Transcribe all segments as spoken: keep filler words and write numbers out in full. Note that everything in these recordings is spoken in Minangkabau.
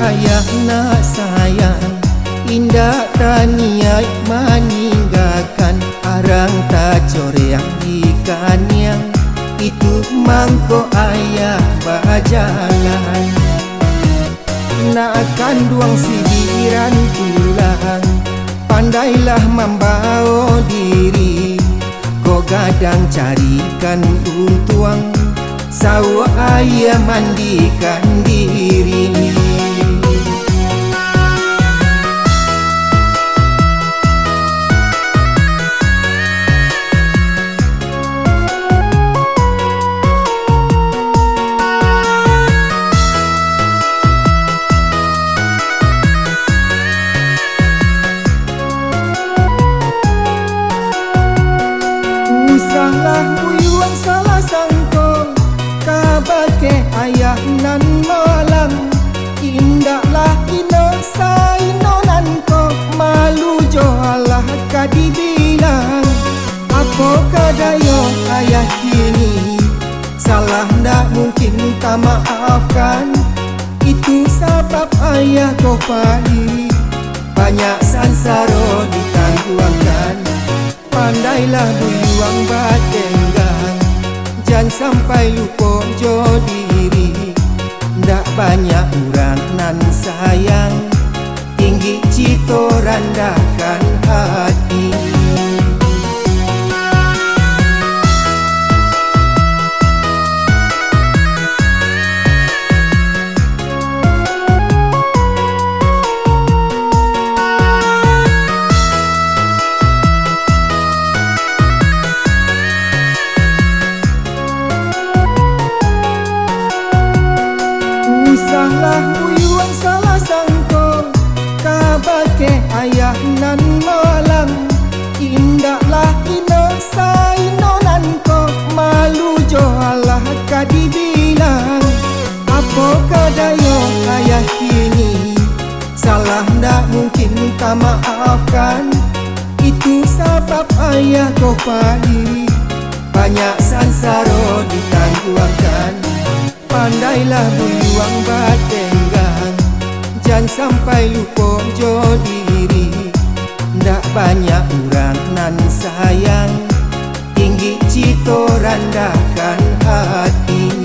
Ayah nak sayang, indak taniaik maninggakan, arang tacoreang di kaniang, itu mangko ayah bajalan. Nak kanduang sibiran tulang, pandailah mambawo diri, kok gadang carikan untuang, sawok aia mandikan diri. Usahlah buyuang salah sangko, kabake ayah nan malang. Indaklah ino saino nan ko, malu jo alah ka dibilang. Apo ka dayo ayah kini, salah ndak mungkin tamaafkan. Itu sabab ayah ko pai, banyak sansaro ditangguangkan. Pandailah buyuang batenggang, jan sampai lupo jo diri. Ndak banyak urang nan sayang, tinggi cito randahkan ati. Usahlah buyuang salah sangko, kabake ayah nan malang. Indaklah ino saino nan ko, malu jo alah ka dibilang. Apo ka dayo ayah kini, salah ndak mungkin tamaafkan. Itu sabab ayah ko pai, banyak sansaro ditangguangkan. Pandailah buyuang batenggang, jan sampai lupo jo diri. Ndak banyak urang nan sayang, tinggi cito randahkan ati.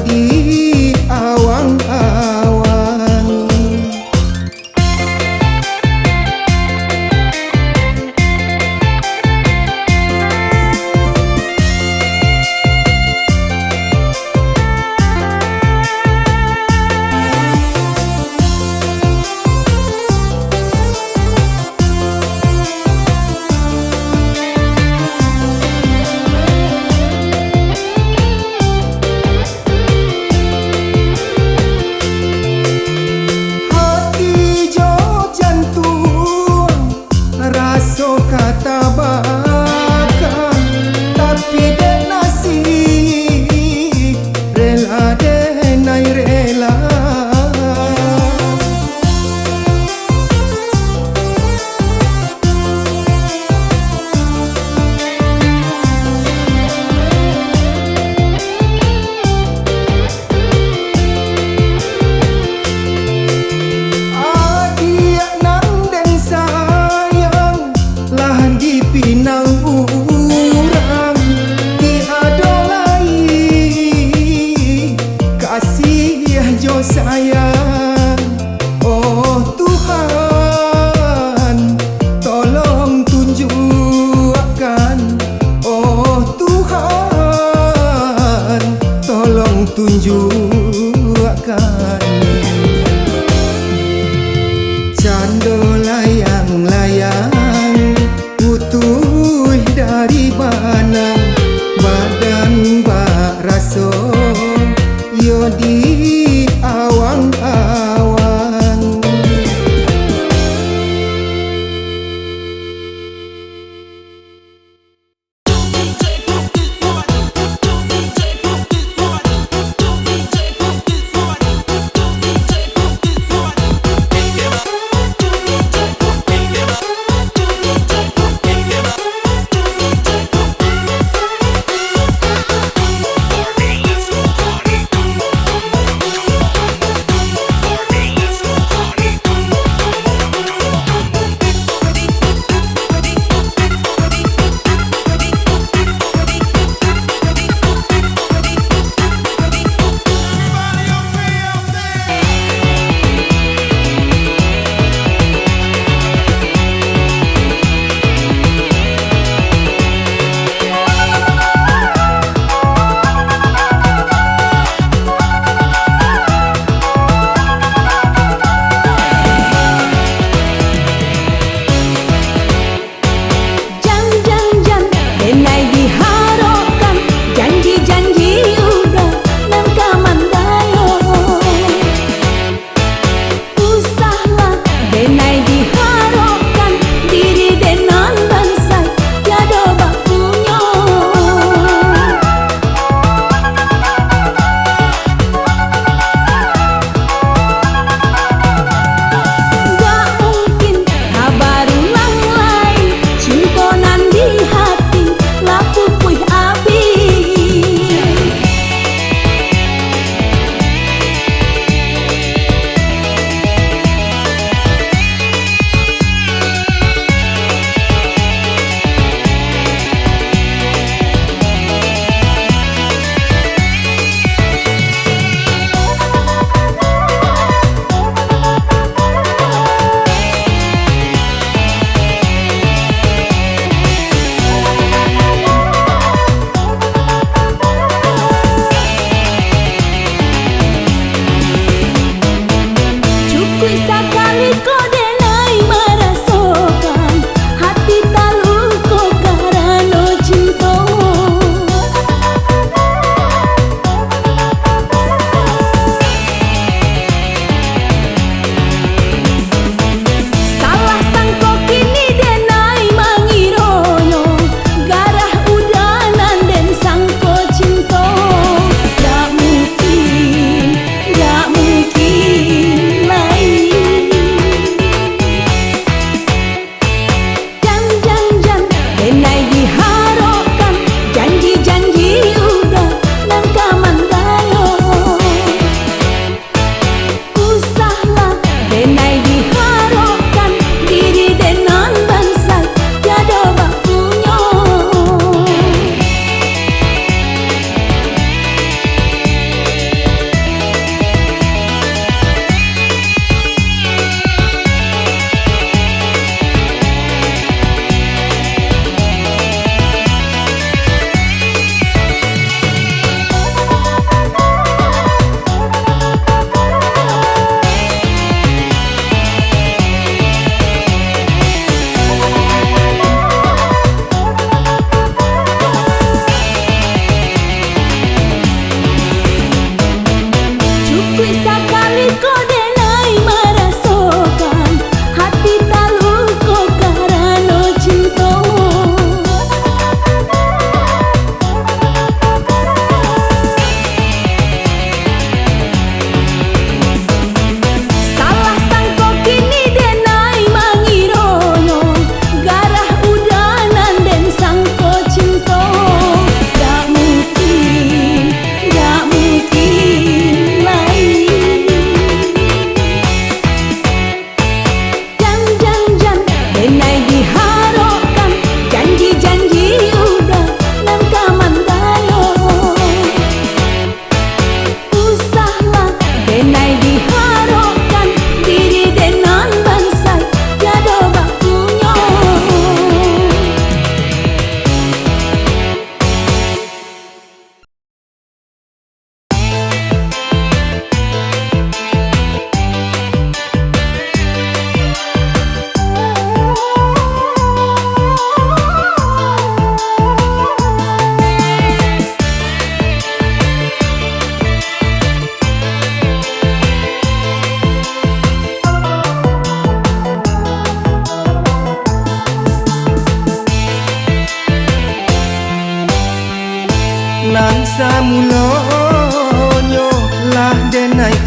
di awang-awang. Hati jo jantuang raso ka tabaka, tapi dek nasib rela denai rela. Adiak nan den sayang, lah dipinang urang, tiado lai kasih jo sayang. Oh Tuhan, tolong tunjukkan. Oh Tuhan, tolong tunjukkan. Cando layang-layang, putuih dari banang, badan bak raso yo di awang-awang.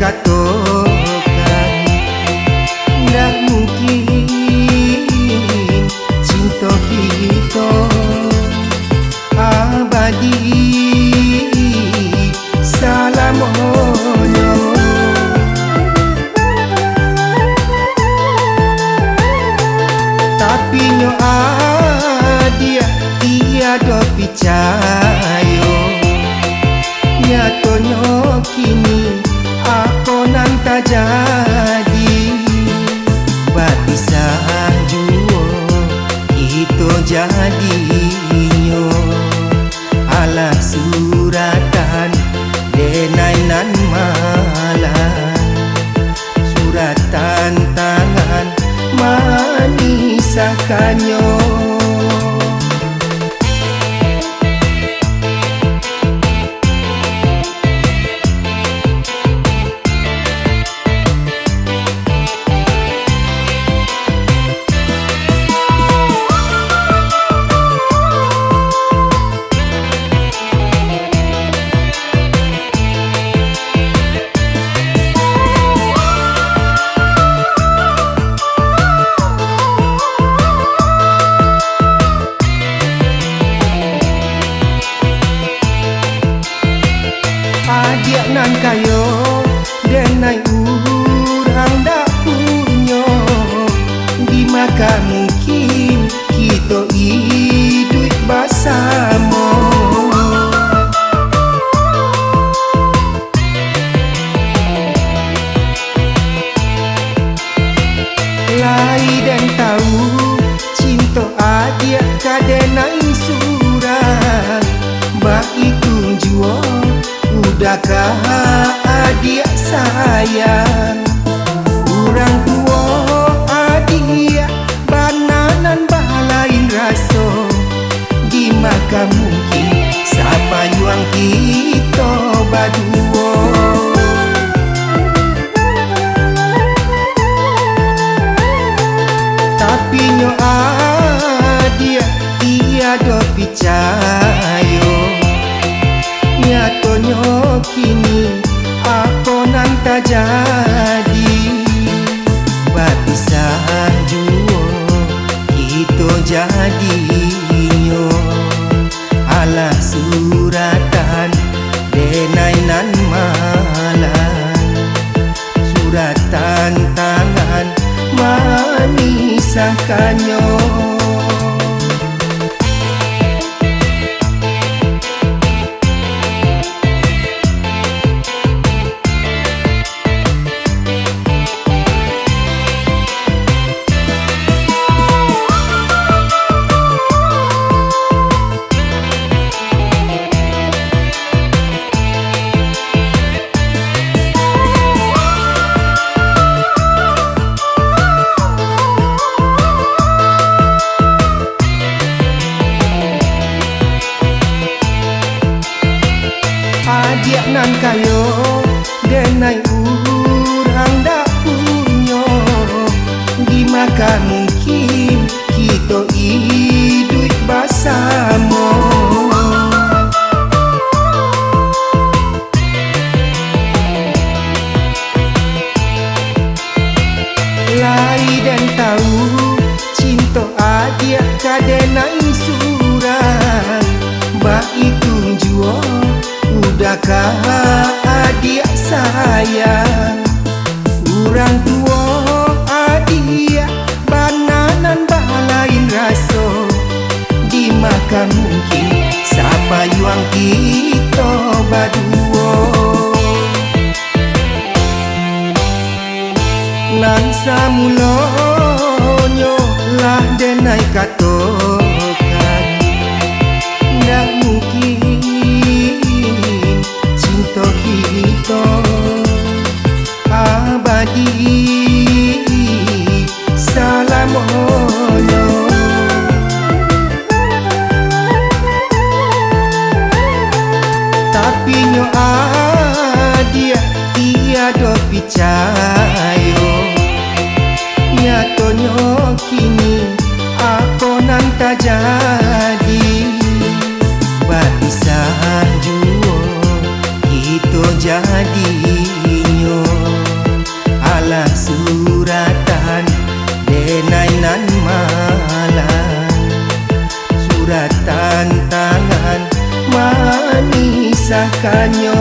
Katokan, ndak mungkin cinto kito abadi salamonyo. Tapi nyo adiak tiado picayo, nyatonyo kini apo nan tajadi, bapisah juo kito jadinyo. Alah suratan denai nan malang, suratan tangan mamisahkannyo. Adiak nan kayo, denai urang dak punyo, dima ka mungkin kito iduik basamo. Lai den tau, cinto adiak ka denai surang, baitu juo udakah adiak sayang. Urang tuo adiak bana nan balain raso, dima ka mungkin sapayuang kito baduo. Tapi nyo adiak tiado picayo, nyatonyo kini apo nan tajadi, bapisah juo kito jadinyo. Alah suratan denai nan malang, suratan tangan mamisahkannyo. Adiak nan kayo, denai urang dak punyo, dima ka mungkin kito iduik basamo. Lai den tau, cinto adiak ka denai surang, baitu juo udakah adiak sayang. Urang tuo adiak bana nan balain raso, dima ka mungkin sapayuang kito baduo. Nan samulonyo lah denai katokan, ndak mungkin cinto kito abadi salamonyo. Tapi nyo adiak tiado picayo, nyatonyo kini apo nan tajadi, bapisah juo kito jadinyo. Lah suratan denai nan malang, suratan tangan manisahkannyo.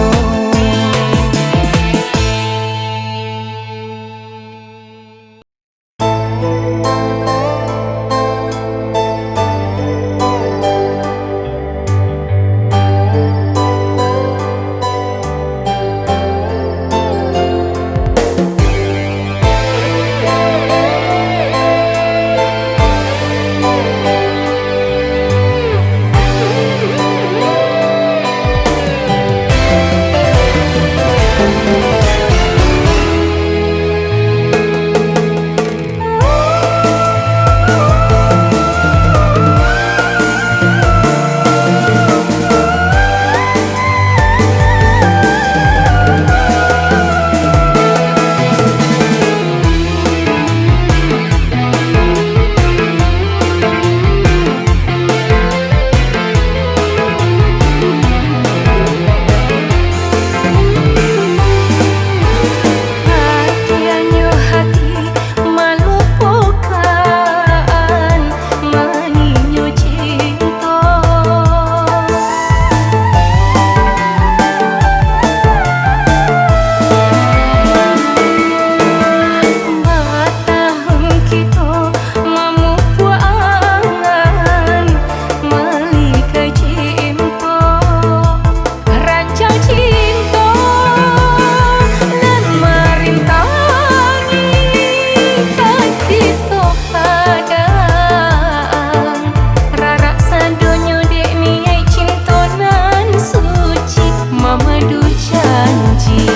Hatianyo hati malupokan maninyo cinto. Batahun kito mamupuak angan, malikai cinto. Rancak cinto nan marintangi hati tu padang. Rarak sadonyo dek niaik cinto nan suci mamadu janji.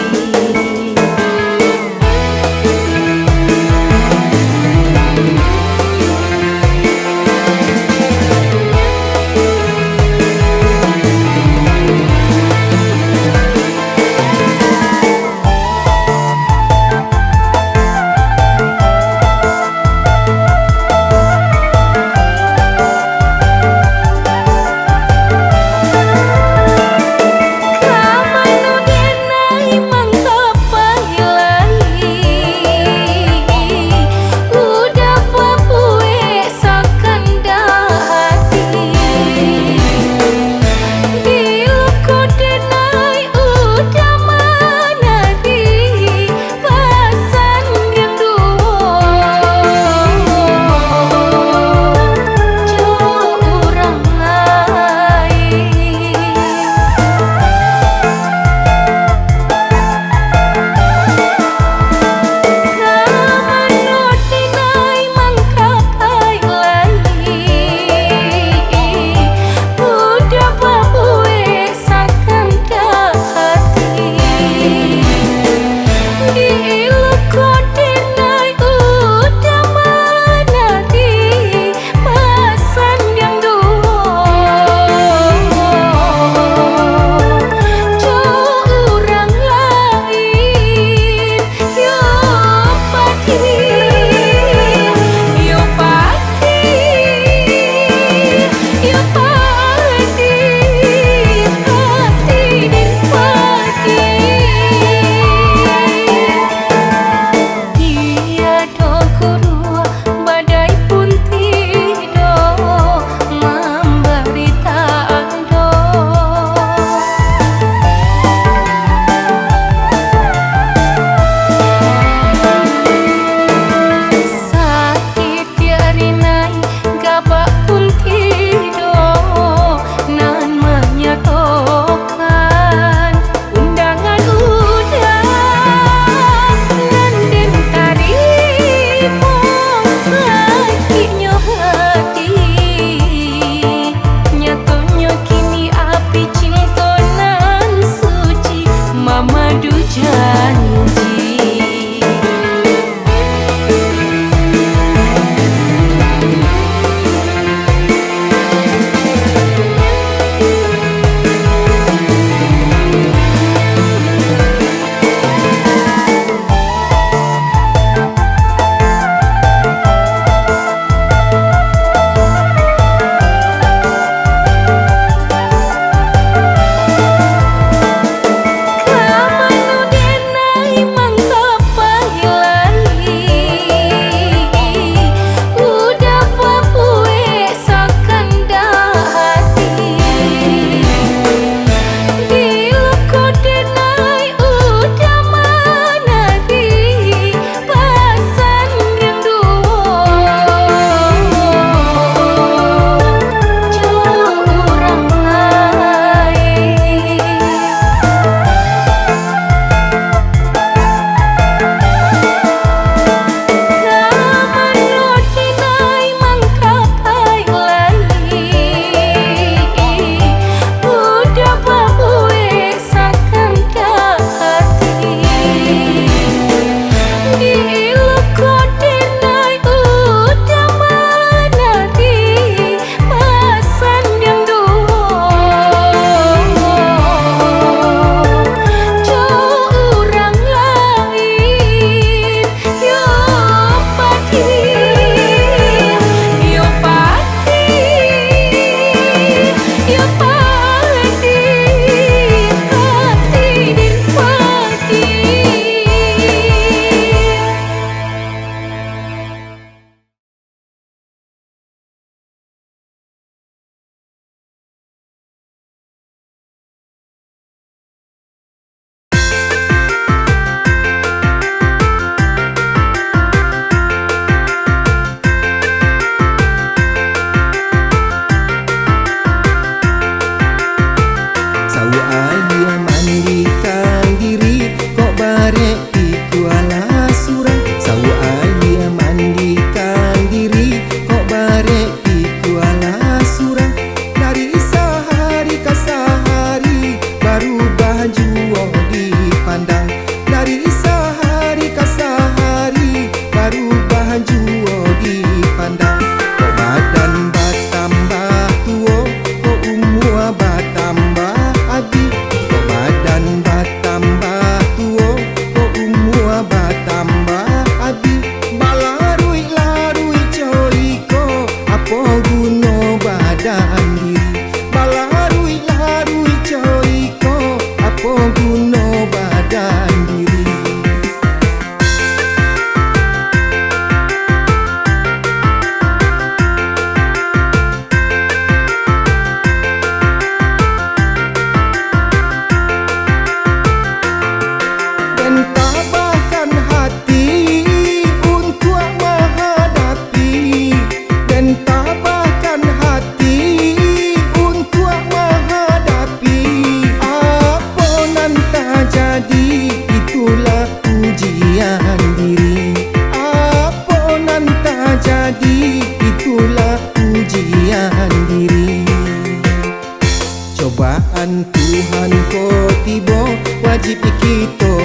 Ka mano denai manggapai lai? Udah babuek sakandak hati. Di luko denai udah manari pasan rindu jo urang lain. Ka mano denai manggapai lai? Udah babuek sakandak hati. Di luko denai udah manari pasan rindu jo urang lain. Yo padih, yo padih, yo padih hati den padih. Tiado guru badai pun tido mambari tando. Satitiak rinai gabak pun tido nan manyatokan undangan urang nan den tarimo. Sakiknyo hati, nyatonyo kini api cinto nan suci mamadu janji. Ka mano denai mang-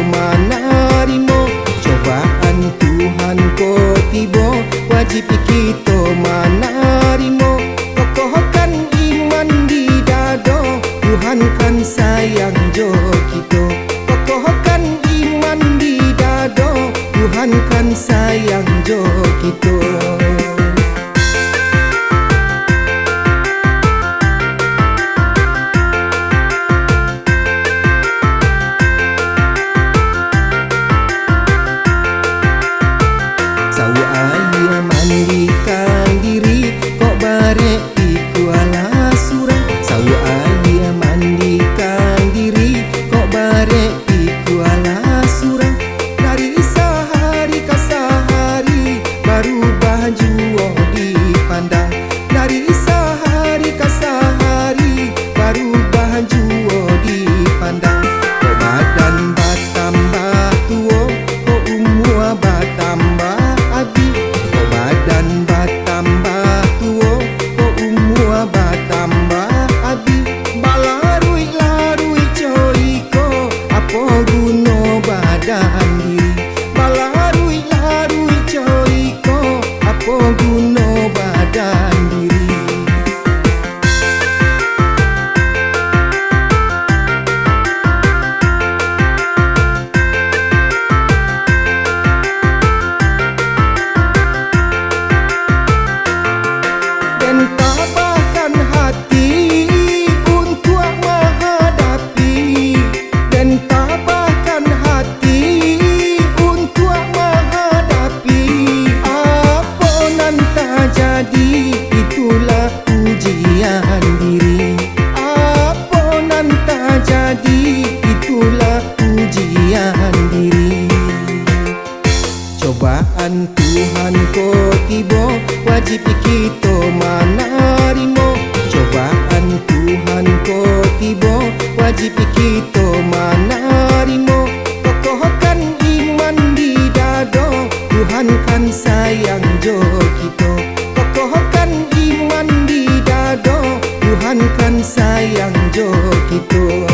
manarimo. Cobaan Tuhan ko tibo, wajib kito manarimo. Kokohkan iman di dado, Tuhan kan sayang jo kito. Kokohkan iman di dado, Tuhan kan sayang jo kito. Sawuk aia mandikan diri, kok barek pikua lah surang. Sawuk aia mandikan diri, kok barek pikua lah surang. Dari sahari ka sahari, barubah juo dipandang. Dari sahari ka sahari, barubah juo dipandang. Kok badan batambah tuo, kok umua batambah abih. Kok badan batambah tuo, kok umua batambah abih. Balaruik-laruik co iko, apo guno badan diri? Balaruik-laruik co iko, apo guno badan diri? Den tabahkan hati untuak mahadapi, den tabahkan hati untuak mahadapi. Apo nan tajadi, itulah ujian diri. Apo nan tajadi, itulah ujian diri. Cobaan Tuhan ko tibo, wajib kito manarimo. Cobaan Tuhan ko tibo, wajib kito manarimo. Kokohkan iman di dado, Tuhan kan sayang jo kito. Kokohkan iman di dado, Tuhan kan sayang jo kito.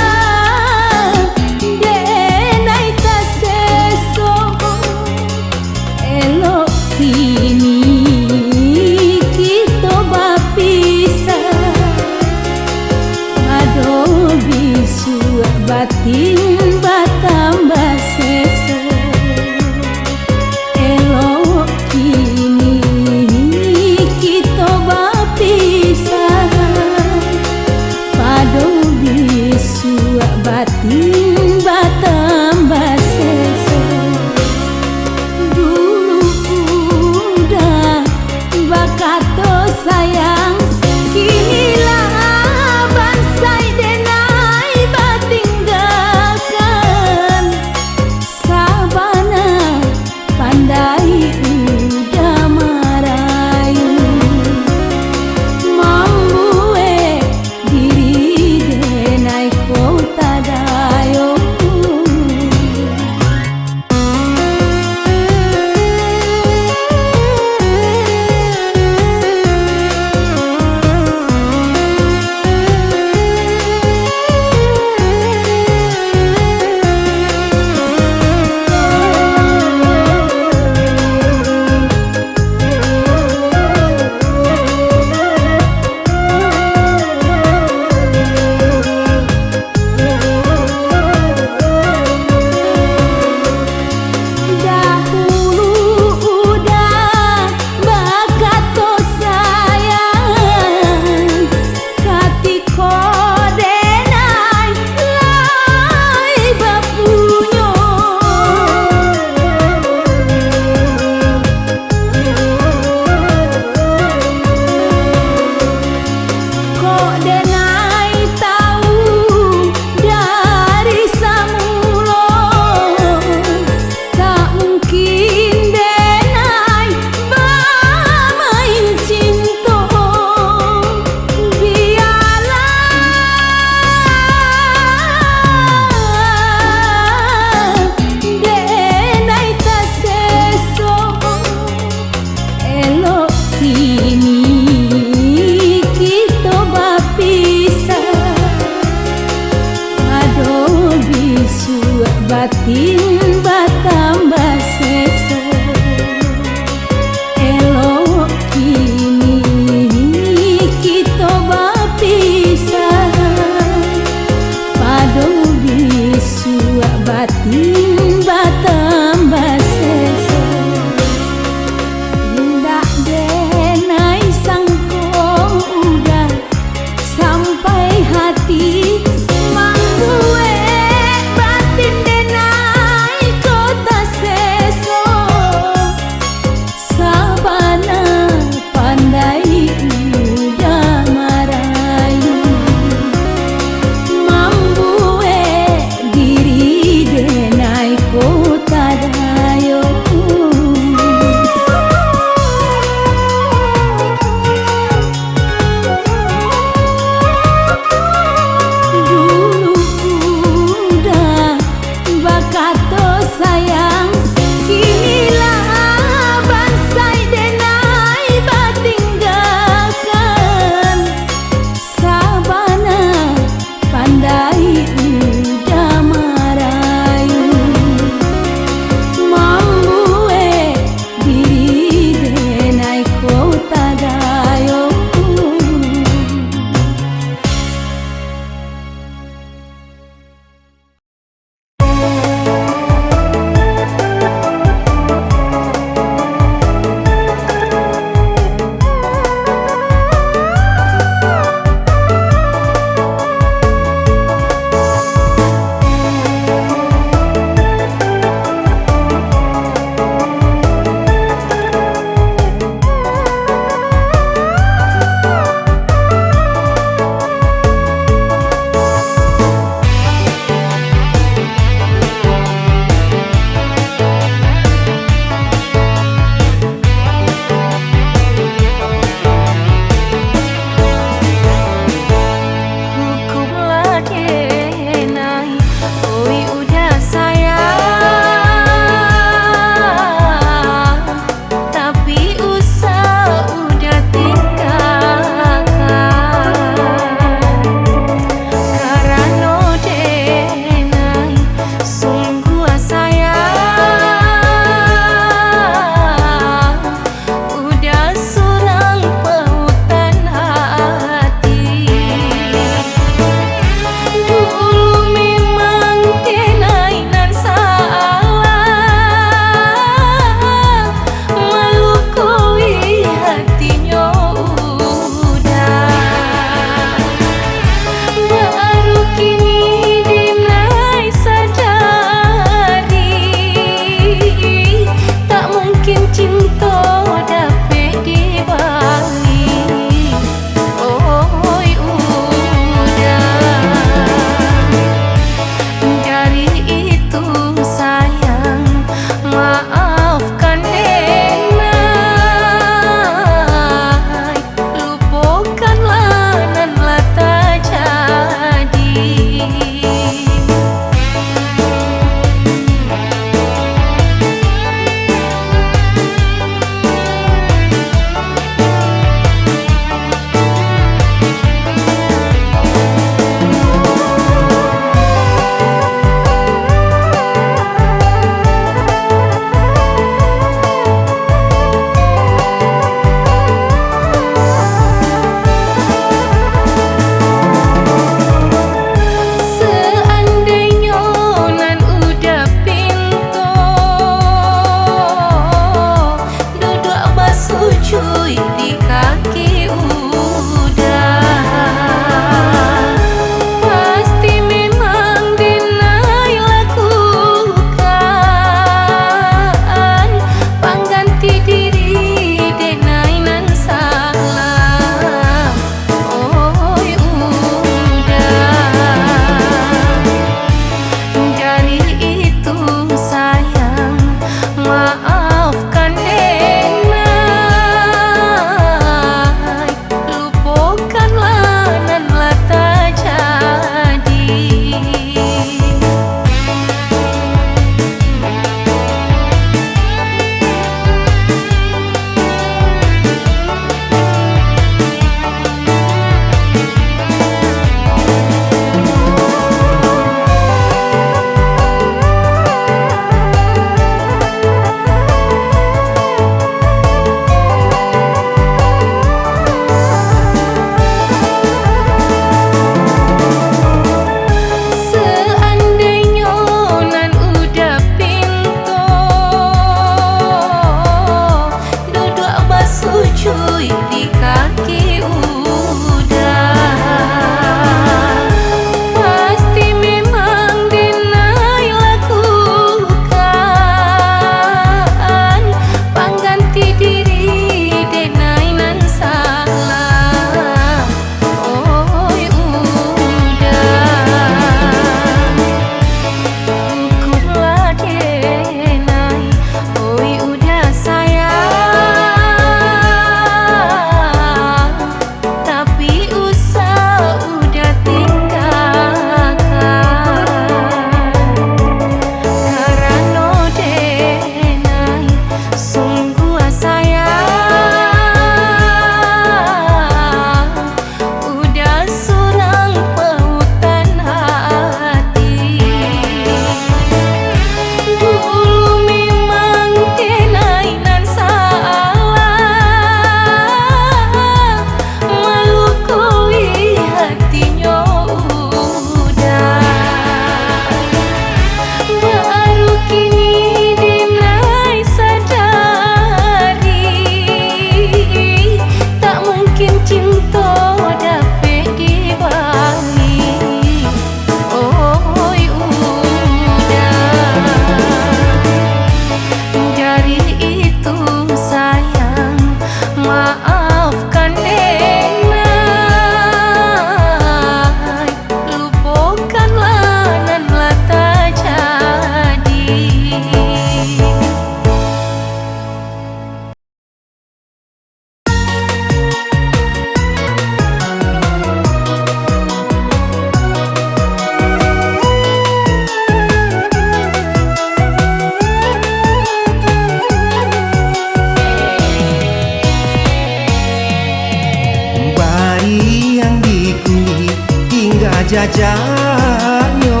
jajaknyo,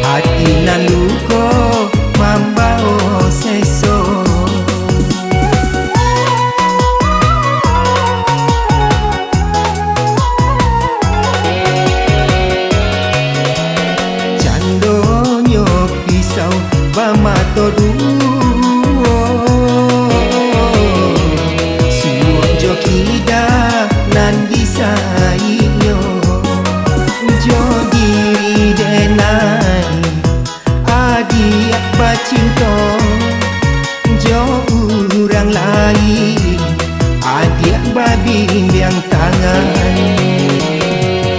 hati nan luko mambao seso. Candonyo pisau bamato duo, suok jo kida nan disaiknyo. Jo diri denai, adiak bacinto jo urang lain, adiak babimbiang tangan.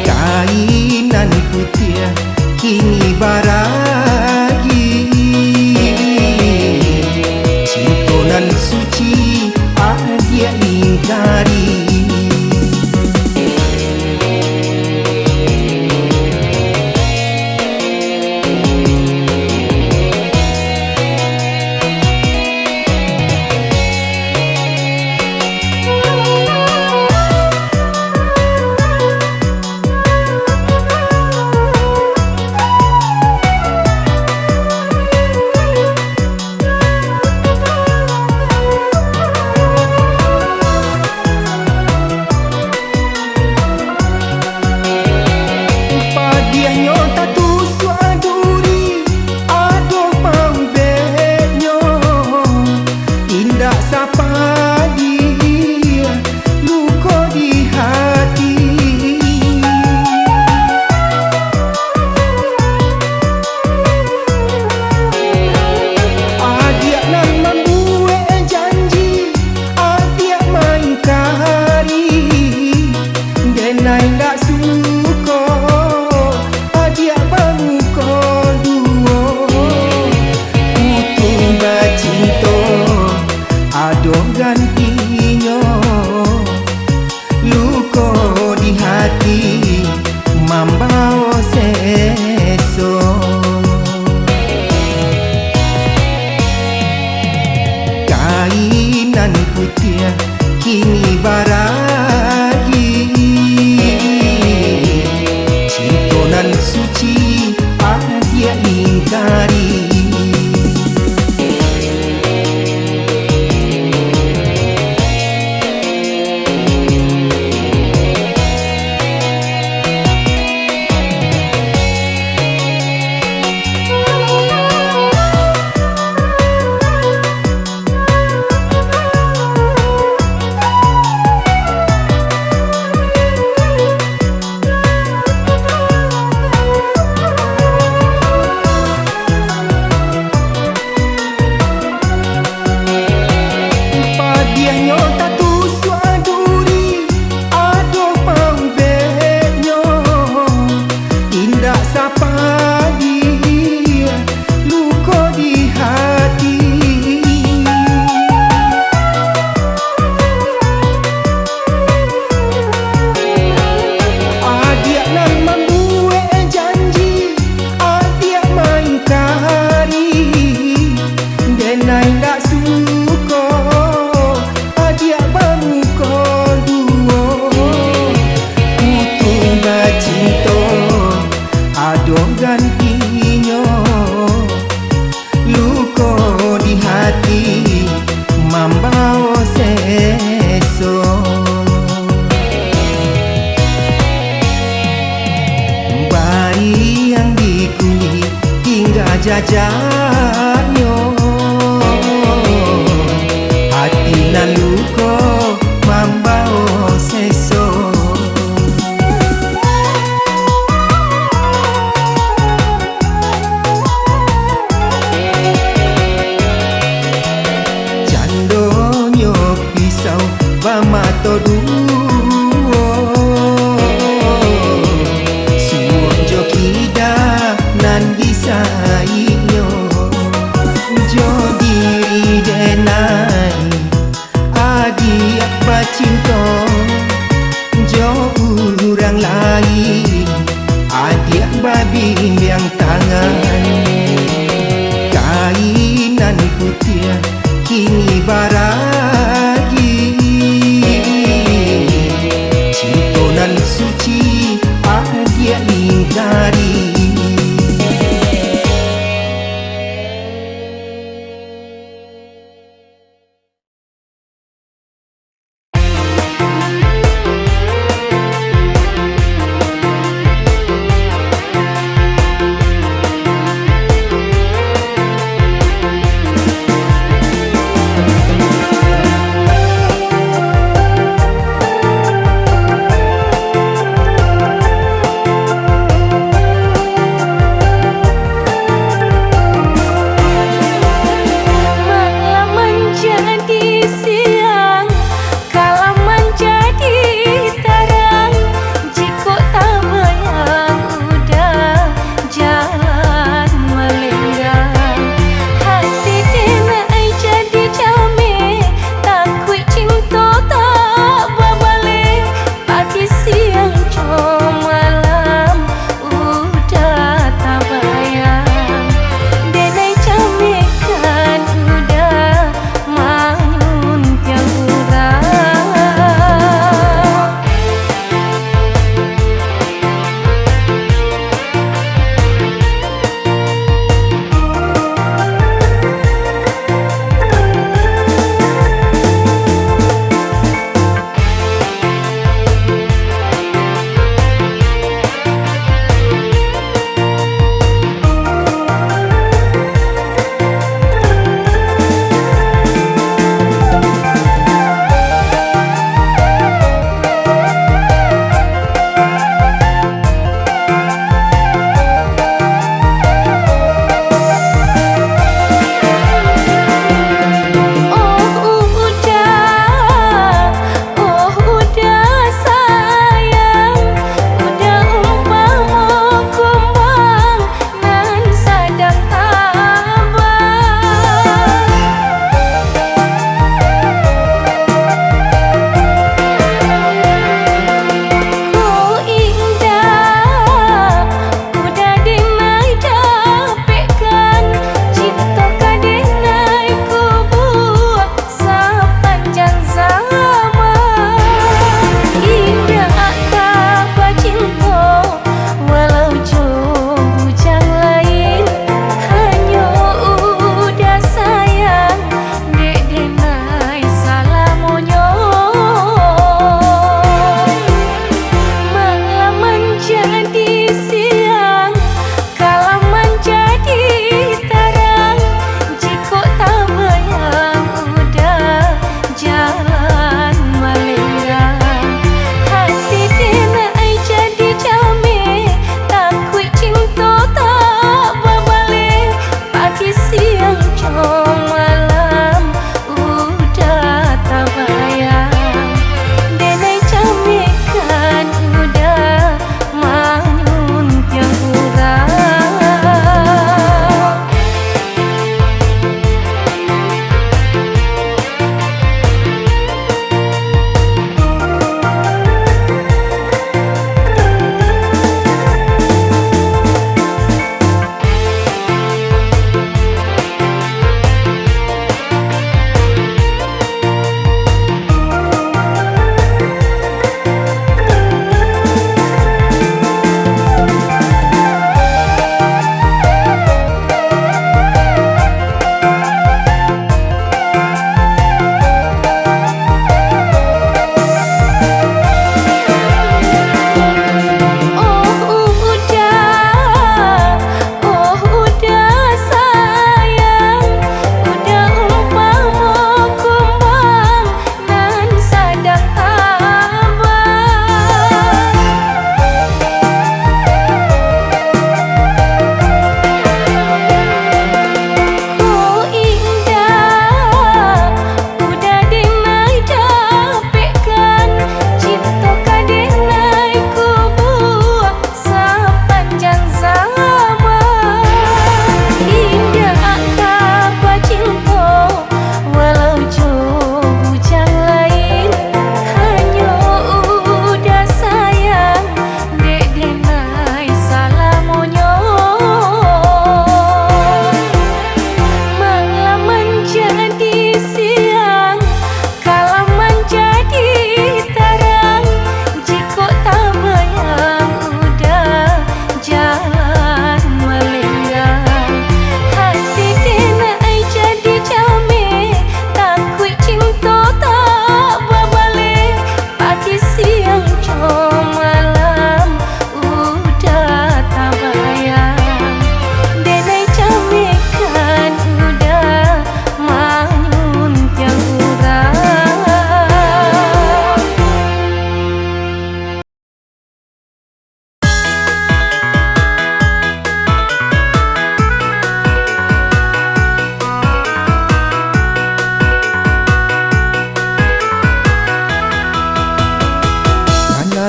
Kain nan putiah kini baragi, cinto nan suci adiak ingkari. Padiahnyo tatusuak duri, ado paubeknyo, indak sapadiah luko di hati. Adiak nan mambuek janji, adiak maingkari, denai indak suko, adiak bamuko duo. Putuih bacinto, ado gantinyo. Luko di hati mambao seso. Kain nan putiah kini baragi, cinto nan suci adiak ingkari. Padiahnyo tatusuak duri, ado paubeknyo, indak sapadiah luko di hati. Adiak nan mambuek janji, adiak maingkari, denai indak suko, adiak bamuko duo. Putuih bacinto, ado gantinyo. Luko di hati mambao seso. Bariang di kulik tingga jajaknyo, hati nan luko mambao seso. Candonyo pisau bamato duo, suok jo kida nan disaiknyo. Jo diri denai, adiak bacinto jo urang lain, adiak babimbiang tangan. Kain nan putiah kini baragi,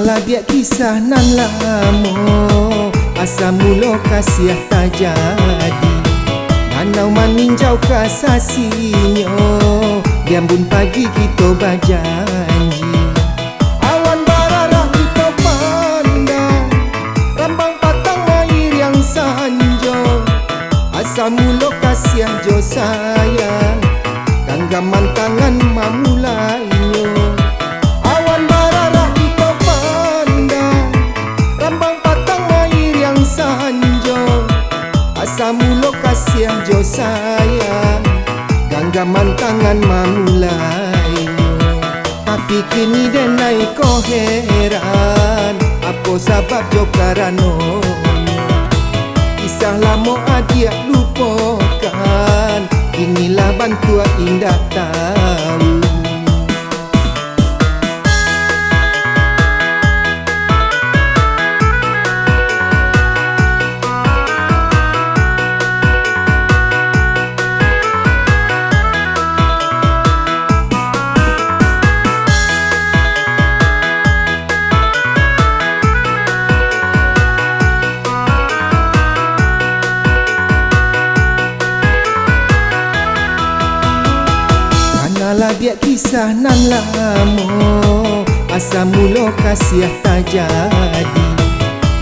Labiak kisah nan lamo, asa mulo kasiah tajadi. Danau maninjau ka sasinyo, di ambun pagi kito bajanji. Awan bararak kito pandang, rambang patang mairiang sanjo. Asa mulo kasiah jo sayang, ganggaman tangan mamulainyo. Awan bararak kito pandang, rambang patang mairiang sanjo. Asa mulo kasiah jo sayang, ganggaman tangan mamulainyo. Tapi kini denai ko heran, apo sabab jo karanonyo? Kisah lamo adiak lupokan, kini lah bantuak indak tau. Kana labiak kisah nan lamo, asa mulo kasiah tajadi.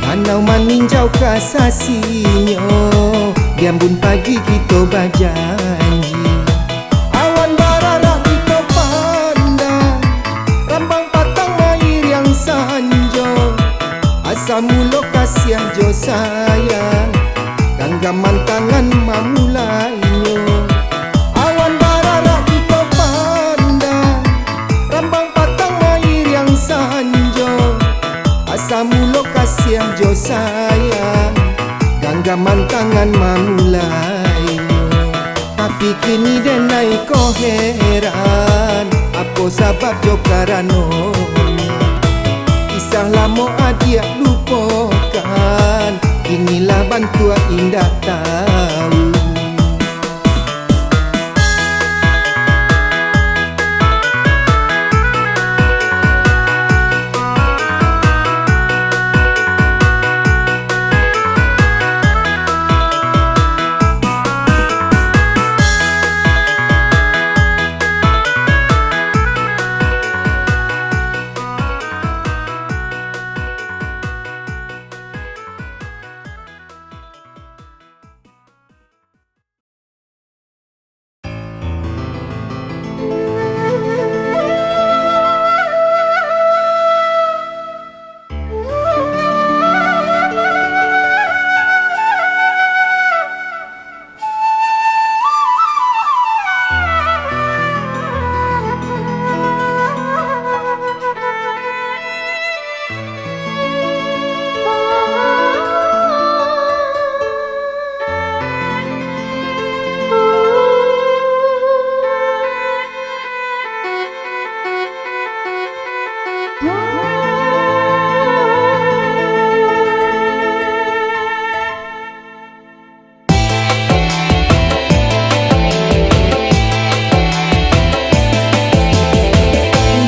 Danau maninjau ka sasinyo, di ambun pagi kito bajanji. Awan bararak kito pandang, rambang patang mairiang sanjo. Asa mulo kasiah jo sayang, ganggaman tangan mamulainyo. Awan bararak kito pandang, rambang patang mairiang sanjo. Asa mulo kasiah jo sayang, ganggaman tangan mamulainyo. Tapi kini denai ko heran, apo sabab jo karanonyo? Kisah lamo adiak lupokan, kini lah bantuak indak tau.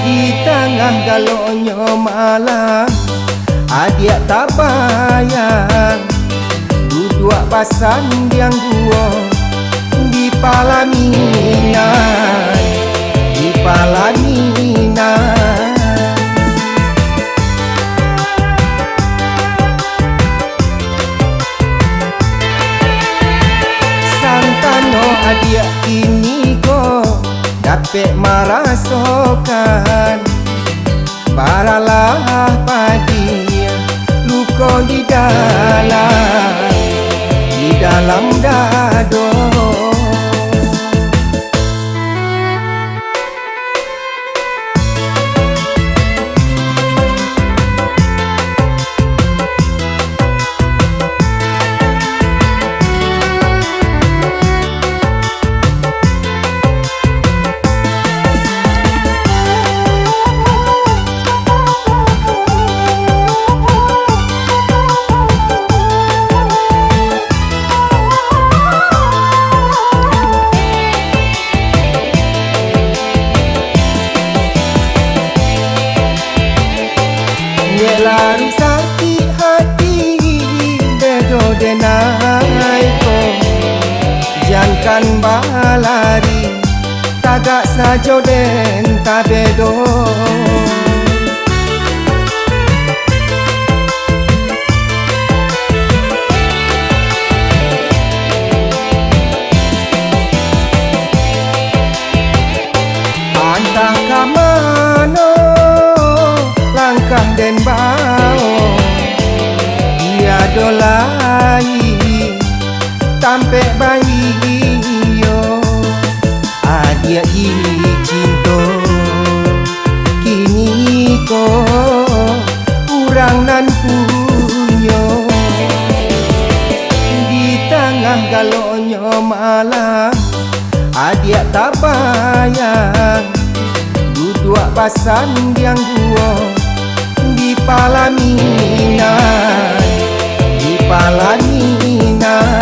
Di tangah galoknyo malam, adiak tabayang, duduak basandiang duo di palaminan, di palaminan. Santano adiak kini ko dapek marasokan, baralah padiah luko di dalam, di dalam dado. Tagak sajo den tabedo. Antah ka mano langkah den bao, tiado lai tampek baiyo. Adiak cinto, kini ko urang nan punyo. Di tangah galoknyo malam, adiak tabayang, duduak basandiang duo di palaminan, di palaminan.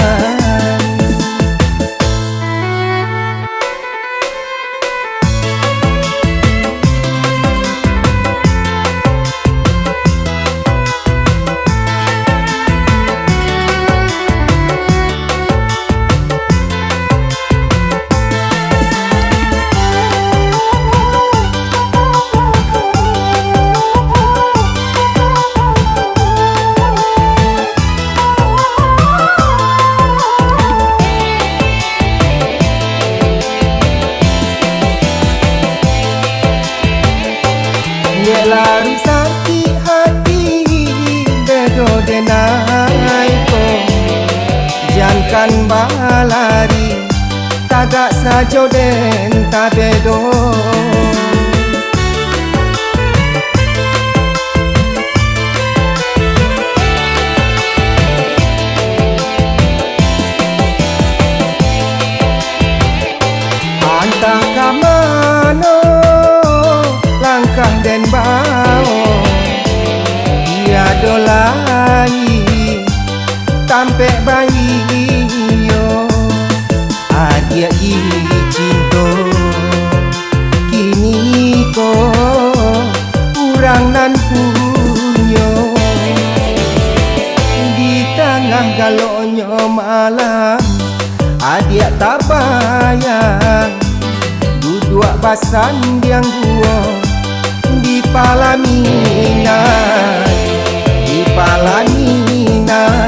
Nyek laruih sakik hati, bedo denai ko. Jankan balari, tagak sajo den tabedo. Antah ka mano langkah den bao, tiado lai tampek baiyo. Adiak cinto, kini ko urang nan punyo. Di tangah galoknyo malam, adiak tabayang, duduak basandiang duo di palaminan, di palaminan.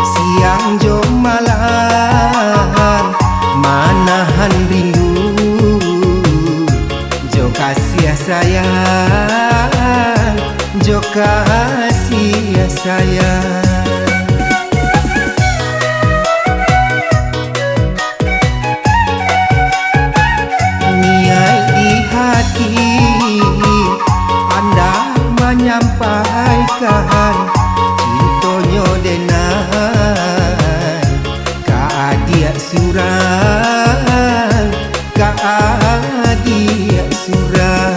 Siang jo malam manahan rindu, jo kasiah sayang, jo kasiah sayang. Niaik di hati, andak manyampaikan cintonyo denai ka adiak surang, ka adiak surang.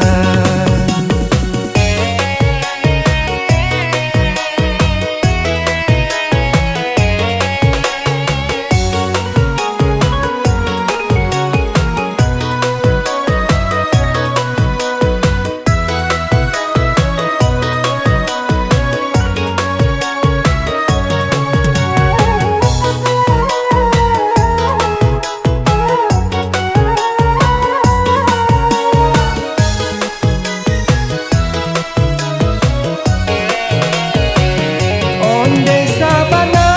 Ondeh sabana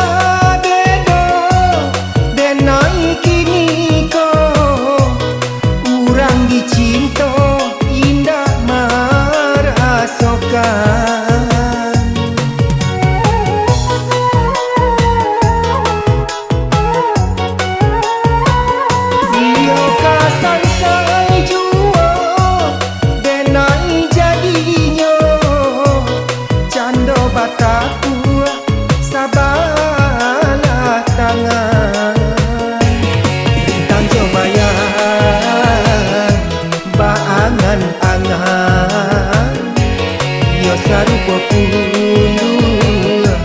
bedo, denai kini ko, urang dicinto indak marasokan. Iyo ka sansai juo, denai jadinyo, cando batakuak sabalah tangan. Rintang jo bayang baangan-angan, iyo sarupo punduak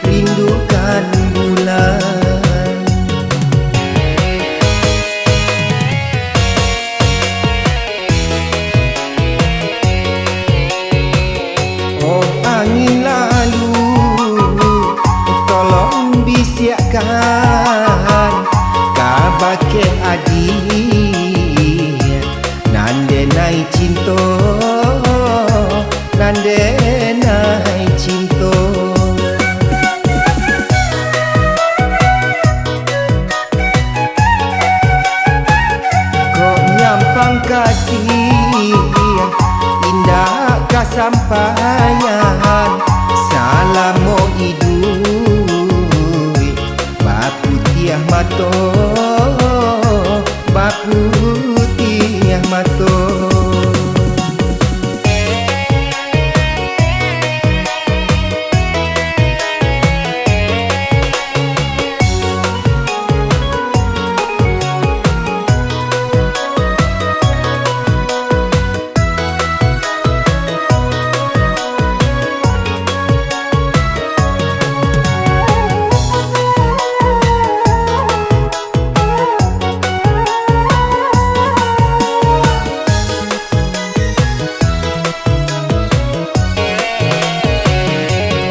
rindukan bulan. Oh angin lalu, tolong bisiakkan kabake adiak, nan denai cinto, nan denai cinto. Kok nyampang kasih indak kasampaian, salamo iduik baputiah mato, baputiah mato.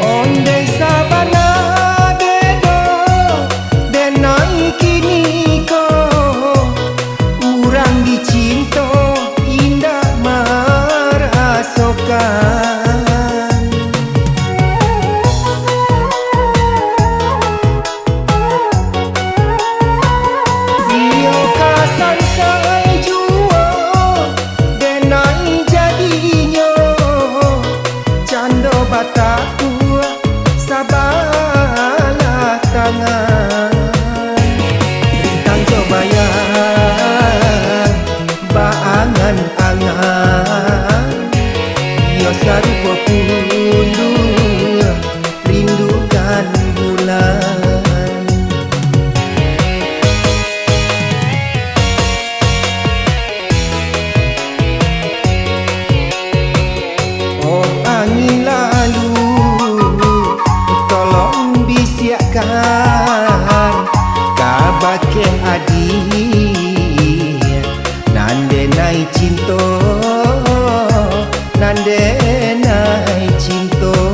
Ondeh sabana bedo, denai kini ko, urang dicinto indak marasokan. Iyo ka sansai juo, denai jadinyo, cando batakuak sabalah tangan. Rintang jo bayang baangan-angan, iyo sarupo punduak rindukan bulan. Oh angin lalu, tolong bisiakkan kabake adiak, nan denai cinto, nan denai cinto.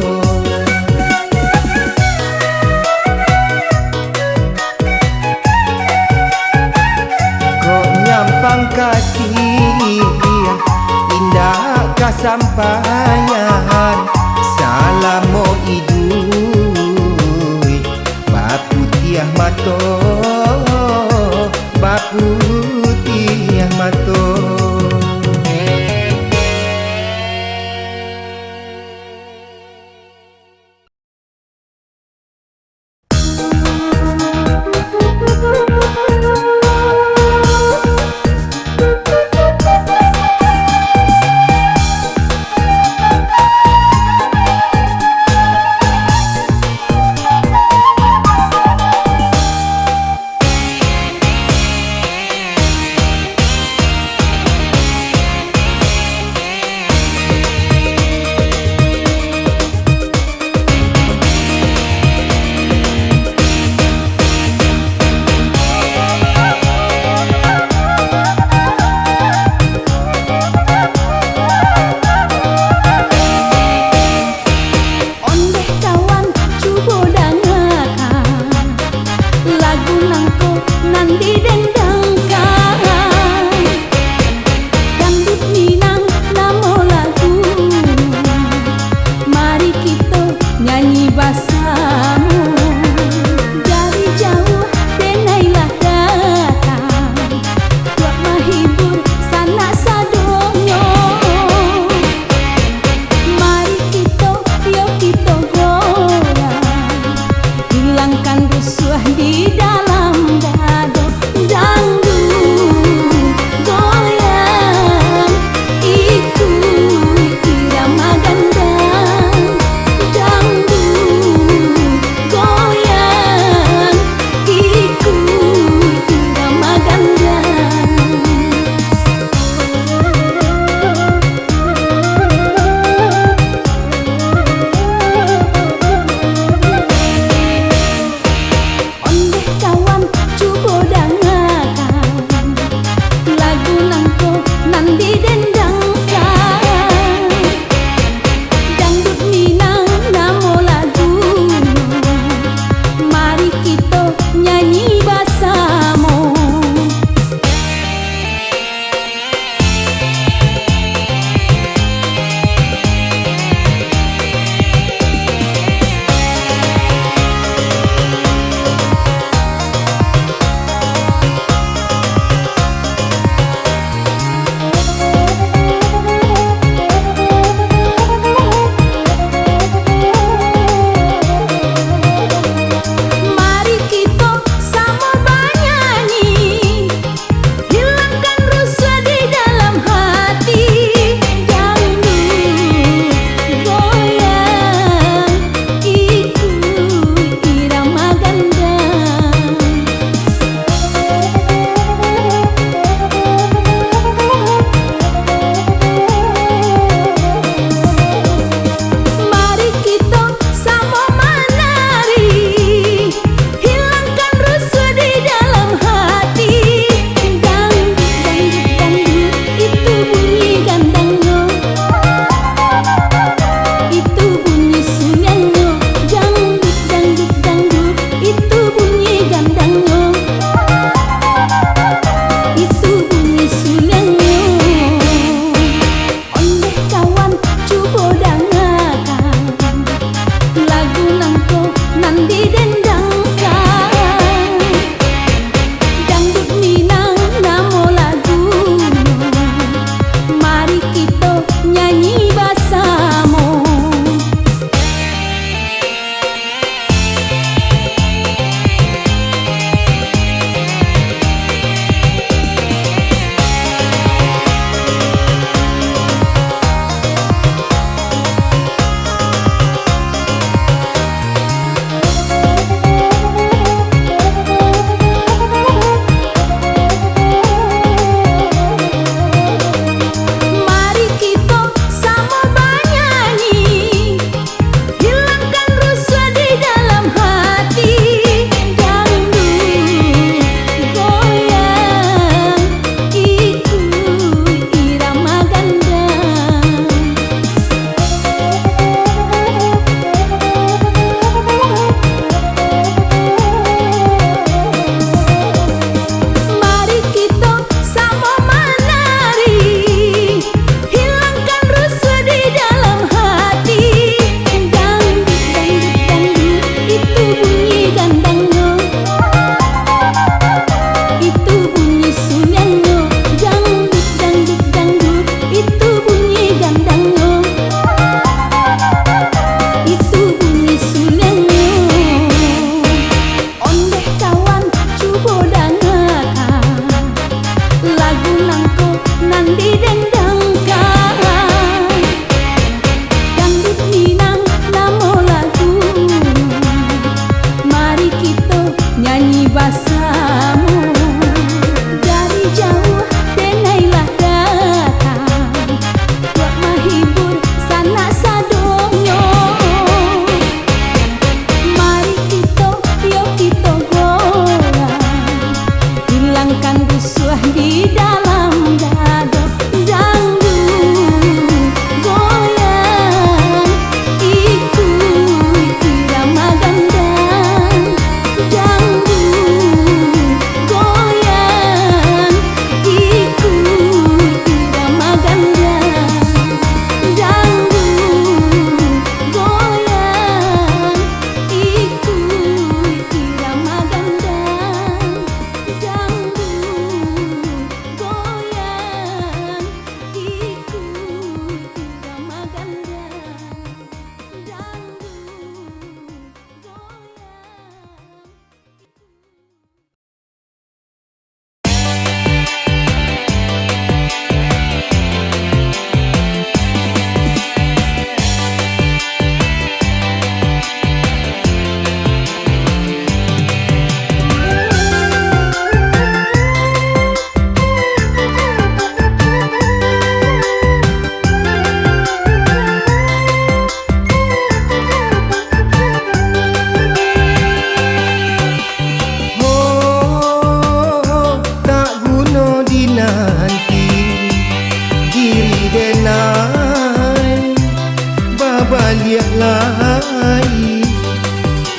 Baliak lai,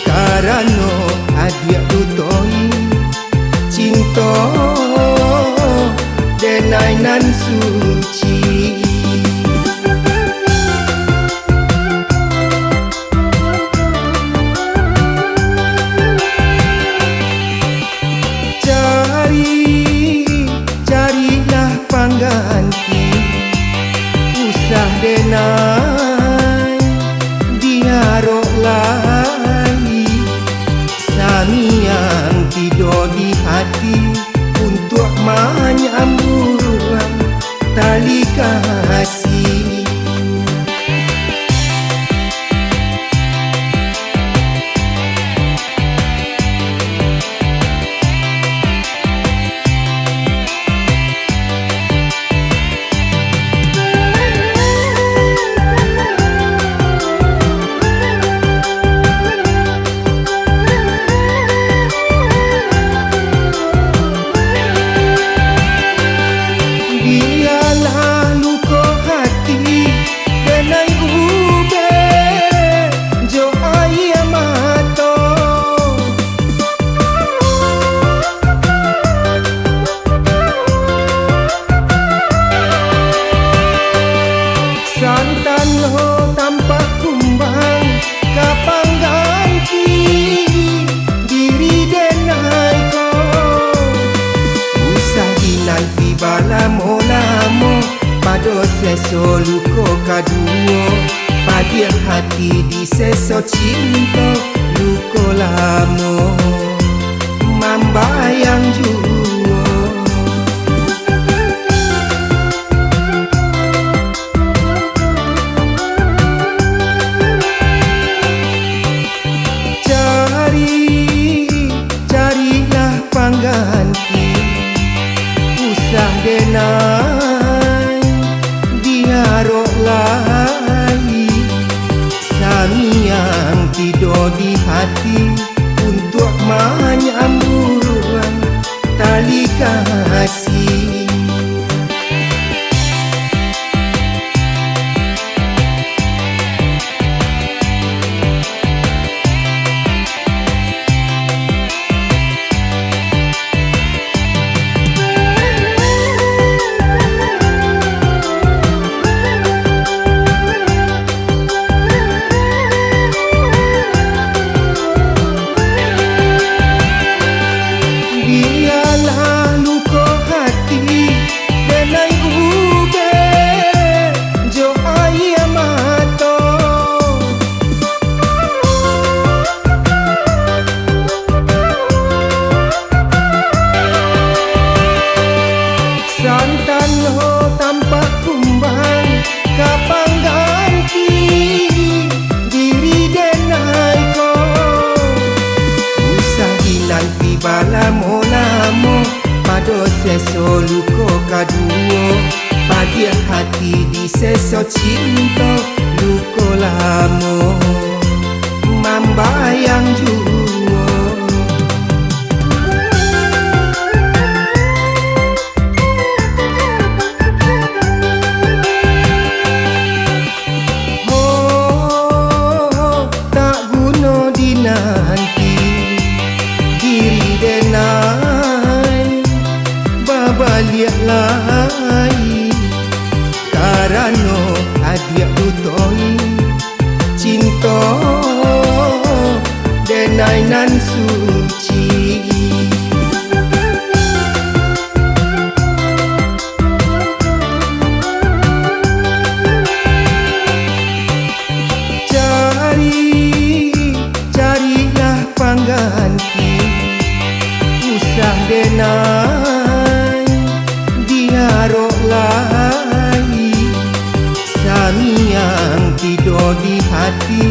karano adiak tu toh cinto denai nan suci. Cari, carilah pangganti, usah denai diarok lai. Saniang tido di hati untuak manyambuang tali kasih. Bialah luko hati denai ubek jo aia mato. Santan lo tampak kumbang ka pangganti diri denai ko. Usah dinanti balamo-lamo, pado seso luko kaduo, padiah hati di seso cinto luko lamo. Mambayang juo. Cari, carilah pangganti, usah denai diarok lai. Saniang tido di hati untuak manyambuang tali kasih. Bialah luko hati denai ubek jo aia mato. Santan ho tampak kumbang ka pangganti diri denai ko. Usah dinanti balamo-lamo, pado seso luko kaduo, padiah hati di seso cinto luko lamo. Mambayang juo. Ho, tak guno dinanti diri denai babaliak lai, karano adiak tu toh cinto denai nan suci. Cari, carilah pangganti, usah denai diarok lai. Saniang tido di hati